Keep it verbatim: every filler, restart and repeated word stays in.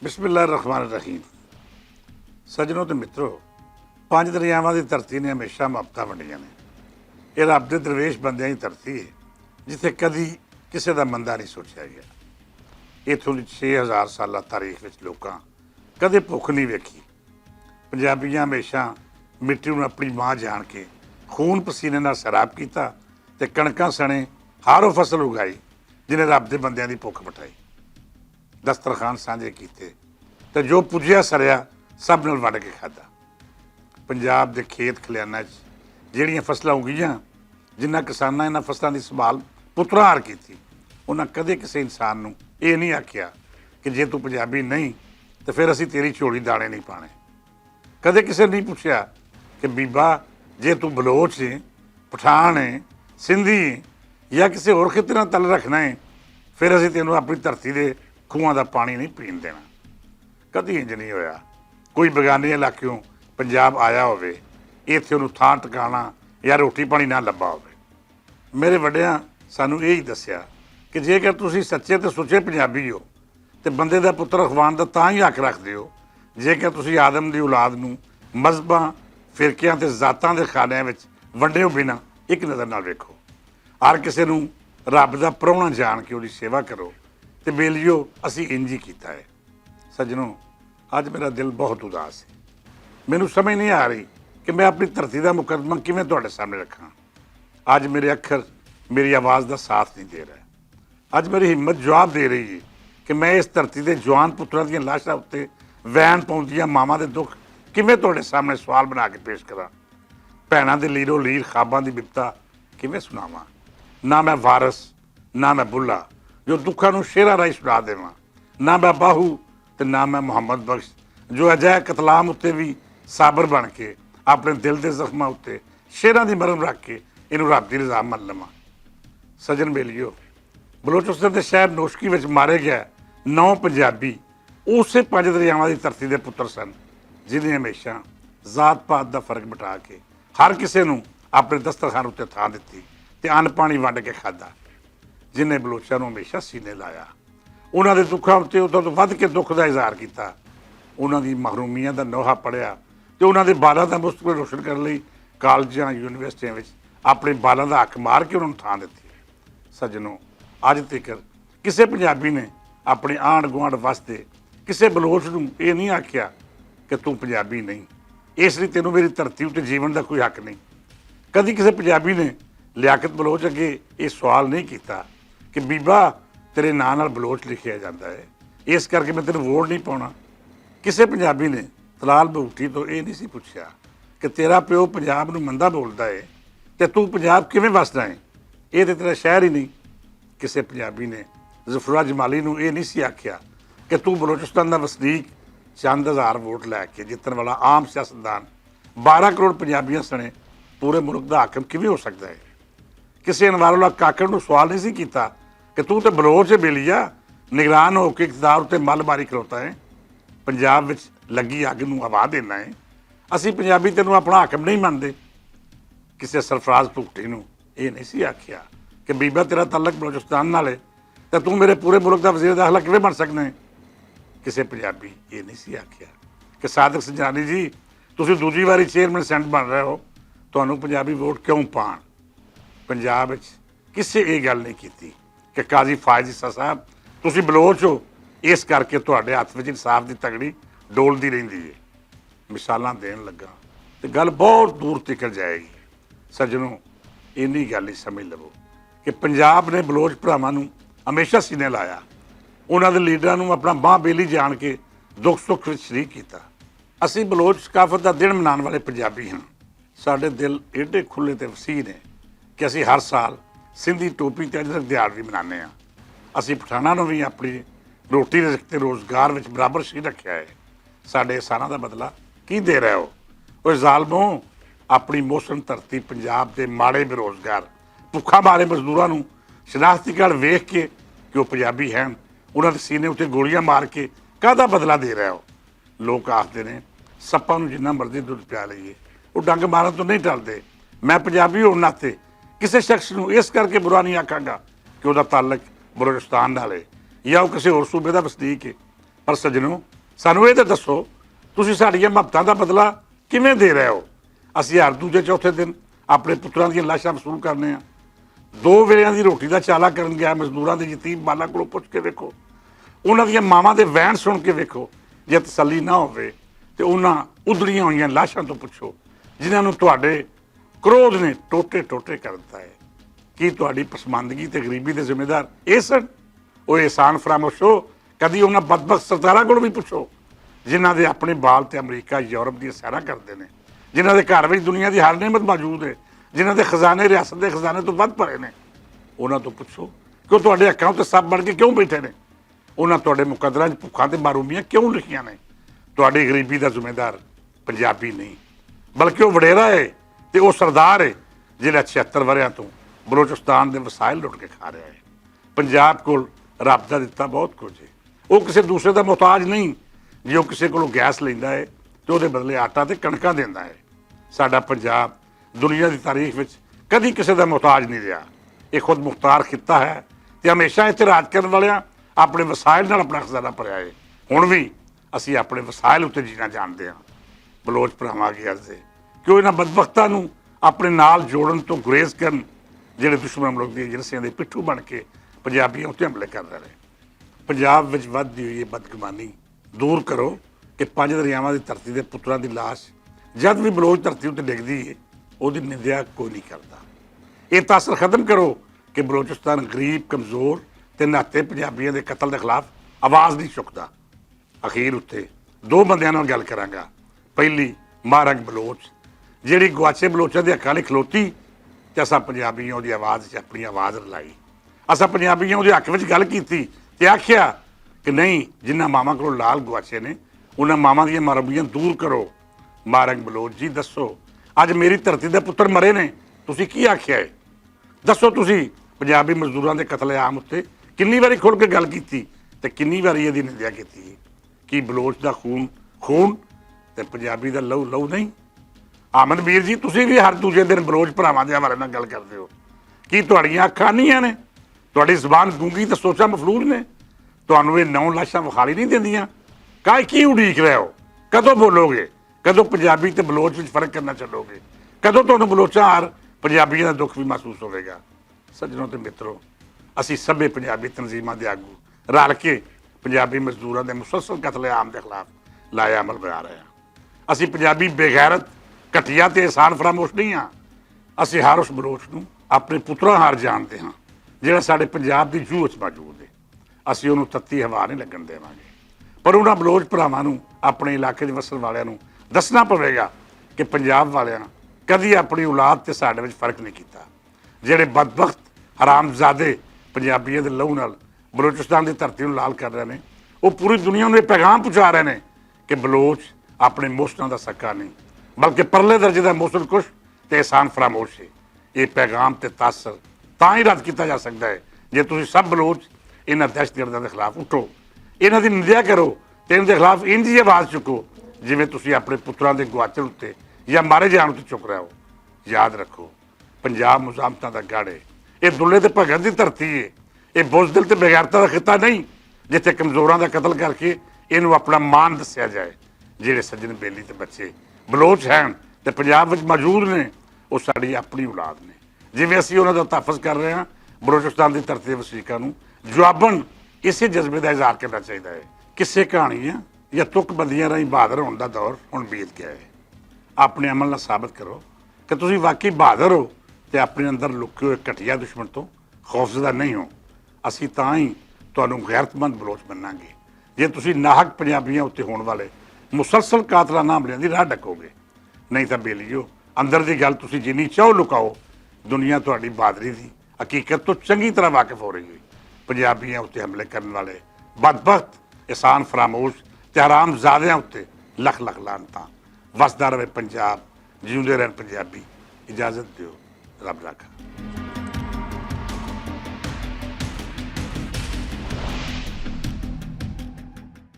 بسم اللہ الرحمن الرحیم۔ سجنوں تے مترو، پنج دریاواں دی دھرتی نے ہمیشہ محبتاں ونڈیاں نے۔ یہ رب دے درویش بندیاں دی دھرتی ہے، جتھے کدی کسے دا مندا نہیں سوچیا گیا۔ اتھوں دی چھ ہزار سالہ تاریخ وچ لوکاں کدے بھوک نہیں ویکھی۔ پنجابیاں ہمیشہ مٹی نوں اپنی ماں جان کے خون پسینے نال سیراب کیتا، تے کنکاں سنے ہارو فصل اگائی، جنہیں رب دے بندیاں دی بھوک مٹائی۔ دسترخوان سانجھے کیتے، تے جو پجیا سریا، سب نال ونڈ کے کھادا۔ پنجاب دے کھیت کھلیاناں 'چ جہڑیاں فصلاں اگیاں، جنہاں کساناں انہاں فصلاں دی سنبھال پتراں آر کیتی، انہاں کدے کسے انسان نوں ایہہ نہیں آکھیا کہ جے توں پنجابی نہیں، تے فیر اسی تیری جھولی دانے نہیں پانے۔ کدے کسے نہیں پچھیا کہ بیبا، جے توں بلوچ ہے، پٹھان ہے، سندھی ہے، یا کسے ہور خطے نال تعلق رکھنا ہے، فیر اسی تینوں اپنی دھرتی دے کھواں دا پانی نہیں پین دینا۔ کدی انج نہیں ہویا کوئی بیگانے علاقیوں پنجاب آیا ہووے، ایتھے انہوں تھاں ٹکانا یا روٹی پانی نہ لبھا ہووے۔ میرے وڈیاں سانوں ایہہ دسیا کہ جیکر تسی سچے تے سچے پنجابی ہو، تے بندے دا پتر اخوان دا تاں ہی حق رکھ دیو، جیکر تسی آدم دی اولاد نوں مذہباں، فرقیاں تے ذاتاں دے خانیاں وچ ونڈیو بنا اک نظر نال ویکھو۔ ہر کسے نوں رب دا پرونا جان کے اوہدی سیوا کرو۔ تے بیلیو، اسی انج ہی کیتا ہے۔ سجنوں، اج میرا دل بہت اداس ہے۔ مینوں سمجھ نہیں آ رہی کہ میں اپنی دھرتی دا مقدمہ کیویں تہاڈے سامنے رکھاں۔ اج میرے اکھر میری آواز دا ساتھ نہیں دے رہا۔ اج میری ہمت جواب دے رہی ہے کہ میں اس دھرتی دے جوان پتراں دیاں لاشاں اتے وین پاؤندیاں ماواں دے دکھ کیویں تہاڈے سامنے سوال بنا کے پیش کراں؟ بھیناں دے لیرو لیر خواباں دی بپتا کیویں سناواں؟ نہ میں وارث، نہ میں بلا جو دکھاں نوں شعراں راہی سنا دیواں، نہ میں باہو تے نہ میں محمد بخش جو اجہے قتلام اتے وی صابر بن کے اپنے دل دے زخماں اتے شعراں دی مرم رکھ کے اینوں رب دی رضا من لواں۔ سجن بیلیو، بلوچستان دے شہر نوشکی وچ مارے گئے نو پنجابی اسے پنج دریاواں دی دھرتی دے پتر سن، جنہیں ہمیشہ ذات پات دا فرق مٹا کے ہر کسے نوں اپنے دسترخوان اتے تھاں دتی تے ان پانی ونڈ کے کھادا۔ جنہیں بلوچاں نوں ہمیشہ سینے لایا، انہاں دے دکھاں اتے ادھر تو ودھ کے دکھ دا اظہار کیتا، انہاں دی محرومیاں دا نوحہ پڑھیا تے انہاں دے بالاں دا مستقبل روشن کرن لئی کالجاں، یونیورسٹیاں وچ اپنے بالاں دا حق مار کے انہاں نوں تھاں دتی۔ سجنوں، اج تیکر کسے پنجابی نے اپنے آنڈ گوانڈ واسطے کسے بلوچ نوں ایہہ نہیں آکھیا کہ توں پنجابی نہیں، اس لئی تینوں میری دھرتی اتے جیون دا کوئی حق نہیں۔ کدی کسے پنجابی نے لیاقت بلوچ اگے ایہہ سوال نہیں کیتا کہ بیبا، تیرے ناں نال بلوچ لکھیا جاندا ہے، اس کرکے میں تینوں ووٹ نہیں پاونا۔ کسے پنجابی نے تلال بھوٹی توں ایہہ نہیں سی پچھیا کہ تیرا پیو پنجاب نوں مندا بولدا ہے، تے توں پنجاب کیویں وسدا ہے؟ ایہہ تے تیرا شہر ہی نہیں۔ کسے پنجابی نے ظفرا جمالی نوں ایہہ نہیں سی آکھیا کہ توں بلوچستان دا وسنیک چند ہزار ووٹ لے کے جتن والا عام سیاستدان بارہ کروڑ پنجابیاں سنے پورے ملک دا حاکم کیویں ہو سکدا ہے؟ کسے انوار اللہ کاکڑ نوں سوال نہیں سی کیتا کہ توں تے بلوچ ہے بیلیا، نگران ہو کے اقتدار اتے مل ماری کھلوتا ہے، پنجاب وچ لگی اگ نوں ہوا دینا ہے۔ اسی پنجابی تینوں اپنا حاکم نہیں مندے۔ کسے سرفراز بھگٹی نوں ایہہ نہیں سی آکھیا کہ بیبا، تیرا تعلق بلوچستان نال ہے، تے توں میرے پورے ملک دا وزیر داخلہ کیویں بن سکنا ہے؟ کسے پنجابی ایہہ نہیں سی آکھیا کہ صادق سنجانی جی، تسی دوجی واری چیئرمین سینٹ بن رہے ہو، تہانوں پنجابی ووٹ کیوں پان؟ پنجاب وچ کسے ایہہ گل نہیں کیتی کہ قاضی فائز عیسیٰ صاحب، تسی بلوچ ہو، اس کرکے تہاڈے ہتھ وچ انصاف دی تگڑی ڈولدی رہندی ہے۔ مثالاں دین لگا تے گل بہت دور تکر جائے گی۔ سجنوں، اینی گل ہی سمجھ لو کہ پنجاب نے بلوچ بھراواں نوں ہمیشہ سینے لایا، انہاں دے لیڈراں نوں اپنا ماں بیلی جان کے دکھ سکھ وچ شریک کیتا۔ اسی بلوچ ثقافت دا دن منان والے پنجابی ہاں۔ ساڈے دل ایڈے کھلے تے وسیع نے کہ اسی ہر سال سندھی ٹوپی تے اجرک دیہاڑ وی منانے ہاں۔ اسی پٹھاناں نوں وی اپنی روٹی رزق تے روزگار وچ برابر شریک رکھیا ہے۔ ساڈے احساناں دا بدلہ کی دے رہے ہو؟ اوہ ظالمو، اپنی موسم دھرتی پنجاب دے ماڑے بے روزگار بھکھا مارے مزدوراں نوں شناختی کارڈ ویکھ کے کہ وہ پنجابی ہیں، انہاں دے سینے اتے گولیاں مار کے کاہدا بدلہ دے رہے ہو؟ لوک آکھدے نے، سپاں نوں جنہاں مرضی دودھ پیا لئیے، وہ ڈنگ مارن توں نہیں ٹلدے۔ میں پنجابی ہون ناتے کسے شخص نوں اس کر کے برا نہیں آکھاں گا کہ وہ دا تعلق بلوچستان نال ہے یا وہ کسے ہور صوبے دا وسنیک ہے۔ پر سجنو، سانوں ایہہ تے دسو، تسی ساڈیاں محبتاں دا بدلہ کیویں دے رہے ہو؟ اسی ہر دوجے چوتھے دن اپنے پتراں دیاں لاشاں وصول کرنے آں۔ دو ویلیاں دی روٹی دا چالا کرن گیا مزدوراں دے یتیم بالاں کولوں پچھ کے ویکھو، انہاں دیاں ماواں دے وین سن کے ویکھو۔ جے تسلی نہ ہووے تے انہاں ادھڑیاں ہوئیاں لاشاں توں پچھو، جنہاں نوں تہاڈے کرودھ نے ٹوٹے ٹوٹے کر دتا ہے۔ کی تہاڈی پسماندگی تے غریبی دے ذمہ دار اے سن؟ او احسان فراموشو، کدی انہاں بدبخت سرداراں کولوں وی پچھو، جنہاں دے اپنے بال تے امریکہ یورپ دیاں سیراں کردے نے، جنہاں دے گھر وچ دنیا دی ہر نعمت موجود ہے، جنہاں دے خزانے ریاست دے خزانے توں ودھ پڑے نے۔ انہاں توں پچھو کہ او تہاڈے حقاں اتے سب بن کے کیوں بیٹھے نے؟ انہاں تہاڈے مقدراں وچ بھکھاں تے محرومیاں کیوں لکھیاں نے؟ تہاڈی غریبی دا ذمہ دار پنجابی نہیں، بلکہ او وڈیرا ہے تے او سردار ہے، جہڑا چھہتر وریاں توں بلوچستان دے وسائل لٹ کے کھا رہا ہے۔ پنجاب کول رب دا دتا بہت کچھ ہے۔ او کسے دوسرے دا محتاج نہیں۔ جے او کسے کولوں گیس لیندا ہے تے اوہدے بدلے آٹا تے کنکاں دیندا ہے۔ ساڈا پنجاب دنیا دی تاریخ وچ کدی کسے دا محتاج نہیں رہیا۔ ایہہ خود مختار خطہ ہے تے ہمیشہ اتھے راج کرن والیاں اپنے وسائل نال اپنا خزانہ پریا ہے۔ ہن وی اسی اپنے وسائل اتے جینا جاندے ہاں۔ بلوچ پراواں اگے عرض ہے کہ او انہاں بدبختاں نوں اپنے نال جوڑن توں گریز کرن، جہڑے دشمن ملک دیاں ایجنسیاں دے پٹھو بن کے پنجابیاں اتے حملے کر رہے ہیں۔ پنجاب وچ ودھدی ہوئی اے بدگمانی دور کرو کہ پنج دریاواں دی دھرتی دے پتراں دی لاش جد وی بلوچ دھرتی اتے ڈگدی اے، اوہدی نندیا کوئی نہیں کردا۔ اے تاثر ختم کرو کہ بلوچستان غریب کمزور تے نہتے پنجابیاں دے قتل دے خلاف آواز نہیں چکدا۔ اخیر اتے دو بندیاں نال گل کراں گا۔ پہلی، ماہ رنگ بلوچ، جیہڑی گواچے بلوچاں دے حقاں لئی کھلوتی تے اساں پنجابیاں اوہدی آواز وچ اپنی آواز رلائی۔ اساں پنجابیاں اوہدے حق وچ گل کیتی تے آکھیا کہ نہیں، جنہاں ماواں کولوں لال گواچے نے، انہاں ماواں دیاں محرومیاں دور کرو۔ ماہ رنگ بلوچ جی، دسو، اج میری دھرتی دے پتر مرے نے، تسی کی آکھیا ہے؟ دسو تسی، پنجابی مزدوراں دے قتل عام اتے کنی واری کھل کے گل کیتی تے کنی واری ایہدی نندیا کیتی؟ کی بلوچ دا خون خون تے پنجابی دا لہو لہو نہیں؟ آمد میر جی، تسی وی ہر دوجے دن بلوچ پراواں دے حوالے نال گل کردے ہو۔ کی تہاڈیاں اکھاں انیاں نے؟ تہاڈی زبان گونگی تے سوچاں مفلوج نے؟ تہانوں ایہہ نو لاشاں وخالی نہیں دیندیاں؟ کائے کی اڈیک رہے ہو؟ کدوں بولو گے؟ کدوں پنجابی تے بلوچ وچ فرق کرنا چھڈو گے؟ کدوں تہانوں بلوچاں ہر پنجابیاں دا دکھ وی محسوس ہووے گا؟ سجنوں تے متروں، اسی سبھے پنجابی تنظیماں دے آگو رل کے پنجابی مزدوراں دے مسلسل قتل عام دے خلاف لایا عمل بنا رہے ہاں۔ اسی پنجابی بے غیرت، گھٹیا تے احسان فراموش نہیں ہاں۔ اسی ہر اس بلوچ نوں اپنے پتراں ہار جانتے ہاں، جہڑا ساڈے پنجاب دی جوہ وچ موجود ہے۔ اسی انہوں تتی ہوا نہیں لگن دیواں گے، پر انہاں بلوچ پراواں نوں، اپنے علاقے دے وسن والیاں نوں دسنا پوے گا کہ پنجاب والیاں کدی اپنی اولاد تے ساڈے وچ فرق نہیں کیتا۔ جہڑے بدبخت حرام زادے پنجابیاں دے لہو نال بلوچستان دی دھرتی نوں لال کر رہے نے، وہ پوری دنیا نوں یہ پیغام پہنچا رہے نے کہ بلوچ اپنے موسٹاں دا سکا نہیں، بلکہ پرلے درجے دا موسٹ کش تے احسان فراموش ہے۔ یہ پیغام تے تاثر تاں ہی رد کیتا جا سکدا ہے جے تسی سب بلوچ انہاں دہشت گرداں دے خلاف اٹھو، انہاں دی نندیا کرو تے انہاں دے خلاف انج ہی آواز چکو جویں تسی اپنے پتراں دے گواچن اتے یا مارے جان اتے چک رہے ہو۔ یاد رکھو، پنجاب مزاحمتاں دا گڑھ ہے۔ یہ دلے تے بھگت دی دھرتی ہے۔ یہ بزدل تے بغیرتاں دا خطہ نہیں، جتھے کمزوراں دا قتل کر کے اینوں اپنا مان دسیا جائے۔ جہڑے سجن بیلی تے بچے بلوچ ہیں تے پنجاب وچ موجود نے، وہ ساڈی اپنی اولاد نے۔ جویں اسی انہاں دا تحفظ کر رہے ہاں، بلوچستان دی دھرتی دے وسیقاں نوں جواباً اسے جذبے دا اظہار کرنا چاہیدا ہے۔ کسے کہانیاں یا تک بندیاں راہیں بہادر ہون دا دور ہن بیت گیا ہے۔ اپنے عمل نال ثابت کرو کہ تسی واقعی بہادر ہو تے اپنے اندر لکے ہوئے گھٹیا دشمن توں خوفزدہ نہیں ہو۔ اسی تاں ہی تہانوں غیرت مند بلوچ مناں گے جے تسی ناحق پنجابیاں اتے ہون والے مسلسل قاتلانہ حملیاں دی راہ ڈکو گے۔ نہیں تاں بیلیو، اندر دی گل تسی جنی چاہو لکاؤ، دنیا تہاڈی بہادری دی حقیقت توں چنگی طرح واقف ہو رہی ہے۔ پنجابیاں اتے حملے کرن والے بدبخت، احسان فراموش تے حرام زادیاں اتے لکھ لکھ لعنتاں۔ وسدا رہے پنجاب، جیوندے رہن پنجابی۔ اجازت دیو، رب رکھا۔